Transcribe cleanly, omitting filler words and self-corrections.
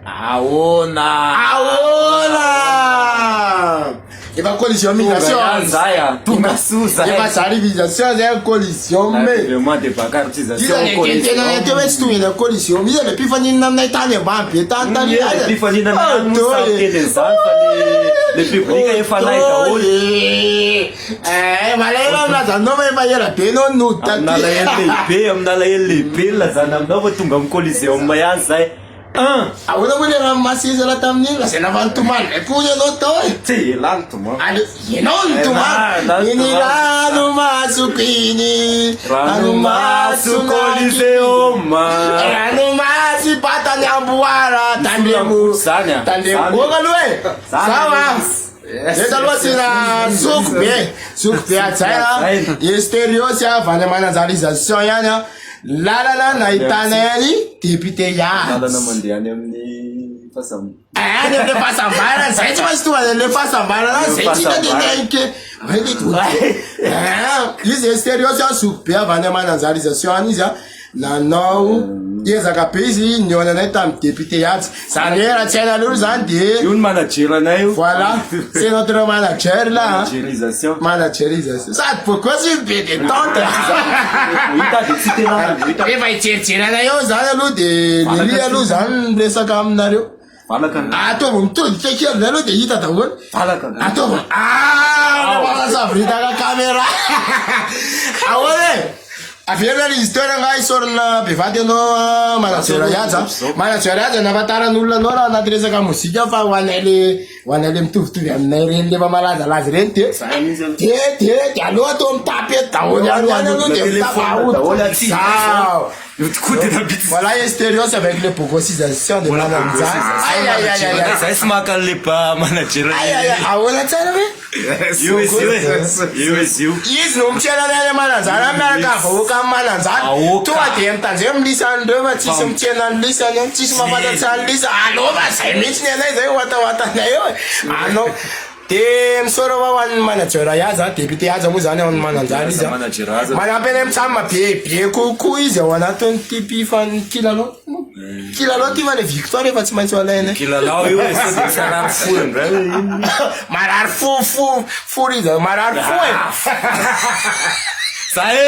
Ahoana? Ahoana? Efa collisiomisation. Tonga ihany zay a. Tonga soa zay. Efa zarivisation zay collision me. Vraiment débacartisation. Iza le tentenana teo hoe tsy tonga eny collision. Iza le mpifaninana aminay tany ambany be tany tany. Ie, le mpifaninana ihany moa samy teny an'izany fa le le public efa nay daholo. Eh, malahelo aho milaza aminao fa efa ela be anao no nody taty. Amin'alahelo lehibe, amin'alahelo lehibe no lazana aminao fa tonga amin'ny Coliseum ihany zay. Un. Ahoana moa le ranomasina izy raha tamin'iny? Lazaina fa nitomany indray koa ianao tao e. Tsy, elah nitomany. Aleo, ianao no nitomany. Eh, na- Iny nitomany. ranomasoko iny. Ranomaso Coliseum. Ranomasy patany amboara. Tandremo. Zany a. Tandremo. Zany. Boka aloha e. Zany Zao a. Yes. Eto aloha tsy raha zoky be, zoky be hajaina, Hajaina. Esterios avy any Mananjarisation ihany a, lalana nahitana any député ihany. Lalana mandeha any amin'ny fasam. Any amin'ny fahasambarana, zay tsy maintsy tonga any amin'ny fahasambarana any, zay tsy hita de tenke. Izy Esterios a, zoky be avy any Mananjarisation any izy a. Nanao ezaka be izy nihaona anay tamin'ny député Haja. Zany hoe raha tsy hainareo zany de. Io ny manager anay io. Voilà, c'est notre manager là. Managerisation. Managerisation. Sady beau gosse io be détente. Hita de tsy tena hita. Rehefa hijerijery anay eo zany aloha de Lily aloha zany miresaka aminareo. Valaka ny. Ataovy mitodika kely zay aloha de hita daholo. Valaka ny. Ataovy ah manasavritaka caméra. Ahoana e? Averina ry izy teo rangahy isaorana bevata ianao manager Haja. Manager Haja nahafantaran'olona anao raha anaty resaka mozika fa ho anay le ho anay le mitovitovy aminay ireny le efa malazalaza ireny de de de de aleo atao mitapy eto daholo ihany ihany aloha de mitapy ahodina. Zao. Voilà Esterios avec le bogossisation de Mananjary. Aïe aïe aïe aïe aïe. Zay sy maka an'le ba manager. Aïe aïe aïe. Ahoana tsara ve? Io izy io e. Io izy io. Izy no mitsena any Mananjary any miaraka amin'ny vahoaka amin'ny Mananjary. Vahoaka. Tonga dia mitandremo lisan'ireo fa tsisy mitsena ny lisany any, tsisy mahafantatra ny lisa. Aleo fa zay mihitsy ny anay zay ho atahoatanay eo e. Anao. Dia misaora hoa ho an'ny manager Haja, député Haja moa zany ao amin'ny Mananjary izy a. Manager Haja. Manampy anay mitsam be be kokoa izy ao anatin'ity mpifan kilalao. Kilalao ty fa le victoire efa tsy maintsy ho alainay. Kilalao io e, sao dia misy harary fo indray hoe inona. Marary fo fo fo ry zareo, marary fo e. Zay e.